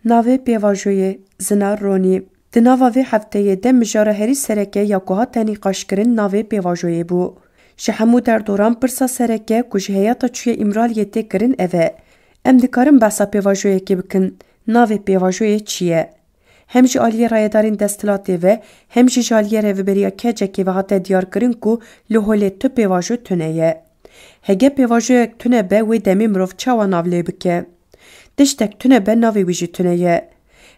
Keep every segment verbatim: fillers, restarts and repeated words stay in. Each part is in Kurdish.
Navê pêvajoyê, Zinar Ronî. Di nava vê hefteyê de mijara herî sereke ya ku hate nîqaşkirin navê pêvajoyê bû. Ji hemû derdoran pirsa sereke ku ji heyata çûyê Îmraliyê tê kirin ev e: Em dikarin behsa pêvajoyekê bikin? Navê pêvajoyê çi ye? Hem ji aliyê rayedarên desthilatê ve, hem jî ji aliyê rêveberiya K C K'ê ve hate diyarkirin ku li holê tu pêvajo tune ye. Hege pêvajoyek tune be, wê demê mirov çawa nav lê bike? Tiştek tune be, navê wî jî tune ye.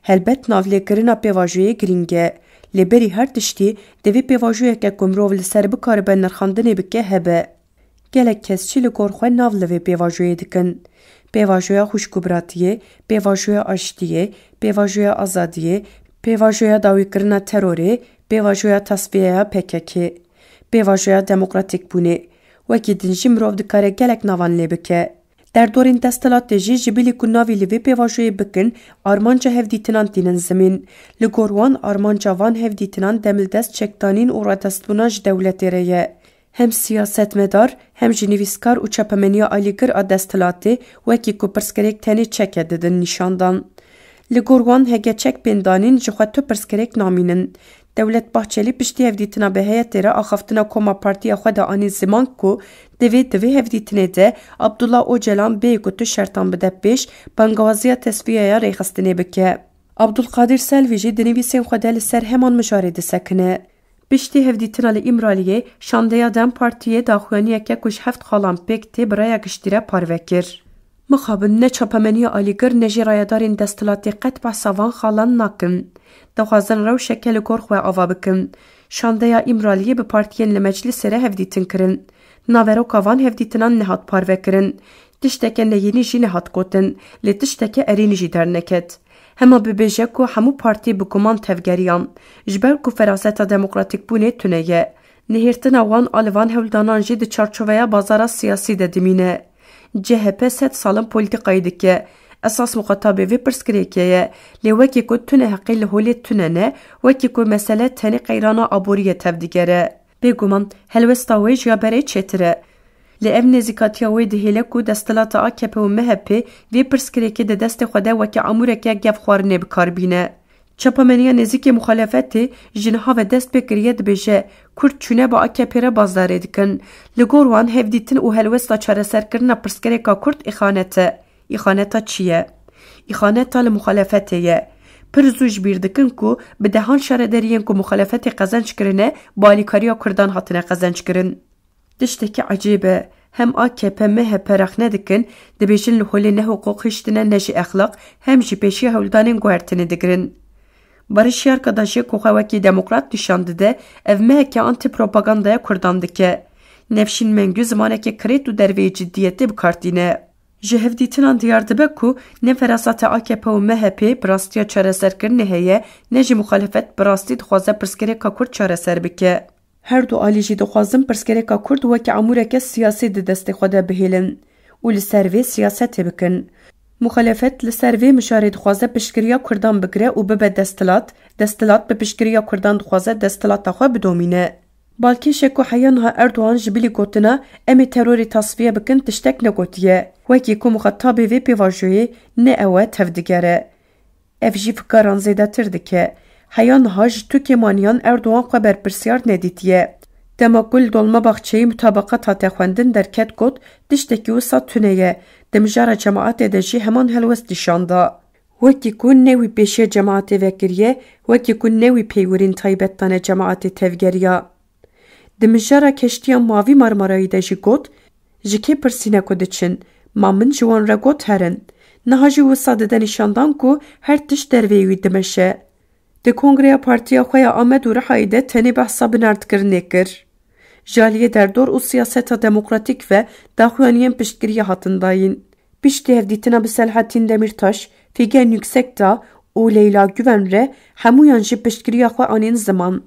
Helbet navlêkirina pêvajoyê girîng e, lê berî her tiştî divê pêvajoyeke ku mirov li ser bikaribe nirxandinê bike hebe. Gelek kes jî li gor xwe nav li vê pêvajoyê dikin. Pêvajoya xwişk û biratiyê, pêvajoya aştiyê, pêvajoya azadiyê, pêvajoya dawîkirina terorê, pêvajoya tasfiyeya P K K, pêvajoya demokratîkbûnê. Wekî din jî mirov dikare gelek navan lê bike. Derdorên desthilatê jî ji bilî ku navî li vê pêvajoyê bikin, armanca hevdîtinan tînin zimîn. Li gor wan, armanca van hevdîtinan demildest çekdanîn û radestbûna ji dewletê re ye. Hem siyasetmedar, hem jî nivîskar û çapemeniya alîgir a desthilatê wekî ku pirsgirêk tenê çeke didin nîşandan. Li gor wan, hege çek bên danîn, ji xwe tu pirsgirêk namînin. Dewlet Bahçelî piştî hevdîtina bi heyetê re axaftina koma partiya xwe de anî ziman ku divê di vê hevdîtinê de Abdullah Ocalan bêyî ku tu şertan bide pêş, bangewaziya tesfiyeya rêxistinê bike. Abdulkadir Selvî jî di nivîsên xwe de li ser heman mijarê disekine. Piştî hevdîtina li Îmraliyê, şandeya DEM Partiyê daxuyaniyeke ku ji heft xalan pêk tê bi raya giştî re parve kir. Mixabin ne çapemeniya alîgir ne jî rayedarên desthilatê qet behsa van xalan nakin. Dixwazin rewşeke li gor xwe ava bikin. Şandeya Îmraliyê bi partiyên li meclisê re hevdîtin kirin. Naveroka van hevdîtinan nehat parvekirin. Tişteke neyînî jî nehat gotin, lê tişteke erênî jî derneket. Hema bibêje ku hemû partî bi guman tevgeriyan, ji ber ku feraseta demokratîkbûnê tune ye. Nihêrtina wan a li van hewldanan jî di çarçoveya bazara siyasî de dimîne. C H P sed sal in polîtîkayê dike. Esas muxatabê vê pirsgirêkê ye. Lê wekî ku tune heqê li holê tune ne, wekî ku mesele tenê qeyrana aboriyê tevdigere. Bêguman, helwesta wê ji ya berê çêtir e. Lê ev nêzîkatiya wê dihêle ku desthilata A K P û M H P vê pirsgirêkê di destê xwe de weke amûreke gevxwarinê bi kar bîne. Çapemeniya nêzîkê muxalefetê ji niha ve dest pê kiriye, dibêje, Kurd çûne bi A K P re bazdarê dikin. Li gor wan, hevdîtin û helwesta çareserkirina pirsgirêka Kurd îxanet e. Îxaneta çi ye? Îxaneta li muxalefetê ye. Pir zû ji bîr dikin ku bi dehan şaredariyên ku muxalefetê qezenc kirine, bi alîkariya Kurdan hatine qezenc kirin. Tiştekî ecêb e. Hem A K P, M H P rexne dikin, dibêjin li holê ne hiqûq hiştine ne jî exlaq, hem jî pêşiya hewldanên guhertinê digirin. Barış Yarkadaş jî ku xwe wekî demokrat nîşan dide, ev meheke antîpropagandaya Kurdan dike. Nevşîn Mengû zimaneke kirêt û derveyî ciddiyetê bi kar tîne. Ji hevdîtinan diyar dibe ku ne feraseta A K P û M H P bi rastiya çareserkirinê heye, ne jî muxalefet bi rastî dixwaze pirsgirêka Kurd çareser bike. Her du alî jî dixwazin pirsgirêka Kurd weke amûreke siyasî di destê xwe de bihêlin û li ser vê siyasetê bikin. Muxalefet li ser vê mijarê dixwaze piştgiriya Kurdan bigire û bibe desthilat, desthilat bi piştgiriya Kurdan dixwaze desthilata xwe bidomîne. Balkêş e ku heya niha Erdogan ji bilî gotina "Em ê terorê tasfiye bikin" tiştek negotiye. Wekî ku muxatabê vê pêvajoyê ne ew e tevdigere. Ev jî fikaran zêdetir dike. Heya niha ji tu kêmaniyan Erdogan xwe berpirsyar nedîtiye. Dema ku li Dolmabahçeyê mutabaqat hate xwendin derket got, tiştekî wisa tune ye. Di mijara cemaetê de jî heman helwest nîşan da. Wekî ku ne wî pêşiya cemaetê vekiriye, wekî ku ne wî peywirên taybet dane cemaetê tevgeriya. Di mijara keştiya Mavî Marmarayî de jî got, "Ji kê pirsîne ku diçin?" Ma min ji wan re got, "Herin." Niha jî wisa dide nîşandan ku her tişt derveyî wî dimeşe. Di kongreya partiya xwe ya Amed û Rihayê de tenê behsa binartkirinê kir. Ji aliyê derdor û siyaseta demokratîk ve daxuyaniyên piştgiriyê hatin dayîn. Piştî hevdîtina bi Selahattin Demirtaş, Figen Yüksekdağ û Leyla Güven re hemûyan jî piştgiriya xwe anîn ziman.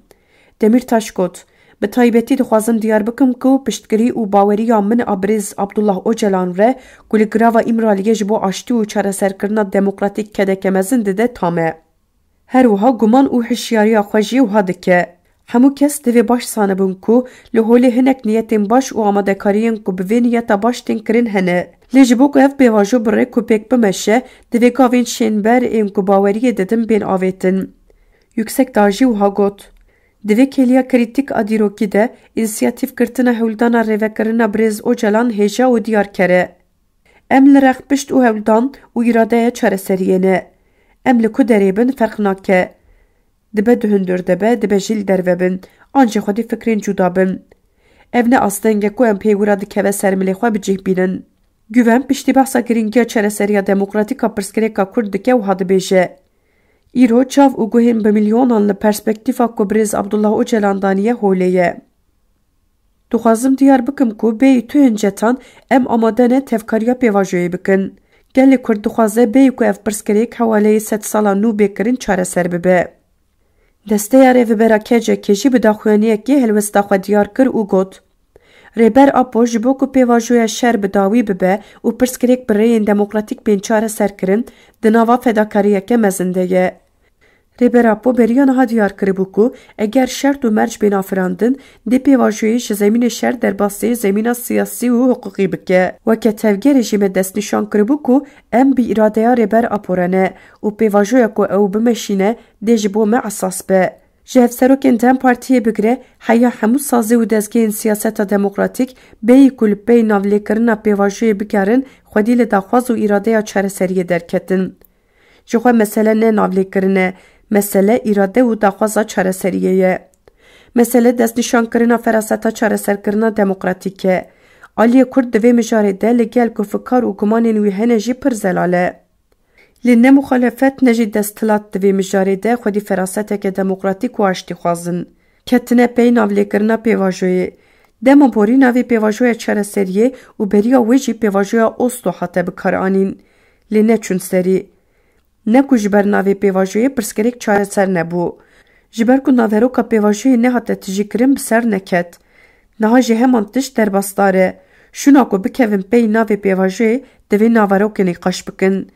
Demirtaş got, "Bi taybetî dixwazim diyar bikim ku piştgirî û baweriya min a birêz Abdullah Ocalan re ku li girava Îmraliyê ji bo aştî û çareserkirina demokratîk kedeke mezin dide tam e." Her wiha guman û hişyariya xwe jî wiha dike, "Hemû kes divê baş zanibin ku li holê hinek niyetên baş û amadekariyên ku bi vê niyeta baş tên kirin hene. Lê ji bo ku ev pêvajo bi rêk û pêk bimeşe, divê gavên şênber ên ku baweriyê didin bên avêtin. Yüksekdağ jî wiha got, divê kêliya krîtîk a dîrokî de însiyatîfgirtina hewldana rêvekirina birêz Ocalan hêja û diyar kere. Em li rex pişt û hewldan û îradeya çareseriyê ne. Em li ku derê bin ferq nake. Dibe di hundir de be, dibe jî li derve bin. An jî xwedî fikrên cuda bin. Ev ne asteng e ku em pêwira dikeve ser milê xwe bi cih bînin. Güven piştî behsa girîngiya çareseriya demokratîk a pirsgirêka Kurd dike wiha dibêje, îro çav û guhên bi milyonan li perspektîfa ku birêz Abdullah Ocalan daniye holê ye. Dixwazim diyar bikim ku bêyî tu hincetan em amade ne tevkariya pêvajoyê bikin. Gelê Kurd dixwaze bêyî ku ev pirsgirêk hewaleyê sedsala nû bê kirin çareser bibe. Desteya Rêvebera K C K jî bi daxuyaniyekê helwesta xwe diyar kir û got, Rêber Apo ji bo ku pêvajoya şer bi dawî bibe û pirsgirêk bi rêyên demokratîk bên çareserkirin, di nava fedakariyeke mezin de ye. Rêber Apo beriya niha diyar kiribû ku eger şert û merc bên afirandin, dê pêvajoyê ji zemînê şer derbasî zemîna siyasî û hiqûqî bike. Weke tevgerê jî me destnîşan kiribû ku em bi îradeya Rêber Apo re ne û pêvajoya ku ew bimeşîne dê ji bo me esas be. Ji hevserokên DEM Partiyê bigire heya hemû sazî û dezgehên siyaseta demokratîk bêyî ku li pey navlêkirina pêvajoyê bigerin, xwedî li daxwaz û îradeya çareseriyê derketin. Ji xwe mesele ne navlêkirin e, mesele îrade û daxwaza çareseriyê ye. Mesele destnîşankirina feraseta çareserkirina demokratîk e. Aliyê Kurd di vê mijarê de li gel ku fikar û gumanên wî hene jî pir zelal e. Lê ne muxalefet ne jî desthilat di vê mijarê de xwedî feraseteke demokratîk û aştî xwazin. Ketine pey navlêkirina pêvajoyê. Dema borî navê pêvajoya çareseriyê û beriya wê jî pêvajoya Oslo hate bikaranîn. Lê neçûn serî. Ne ku ji ber navê pêvajoyê pirsgirêk çareser nebû. Ji ber ku naveroka pêvajoyê nehate tijîkirin bi ser neket. Niha jî heman tişt derbasdar e. Şûna ku bikevin pey navê pêvajoyê, divê naverokê nîqaş bikin.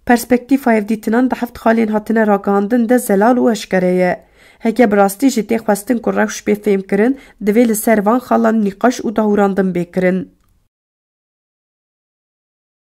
Perspektîfa hevdîtinan di heft xalên hatine ragihandin de zelal û eşkere ye. Heke bi rastî jî tê xwestin ku rewş bê fêmkirin, divê li ser van xalan nîqaş û dahûrandin bê kirin.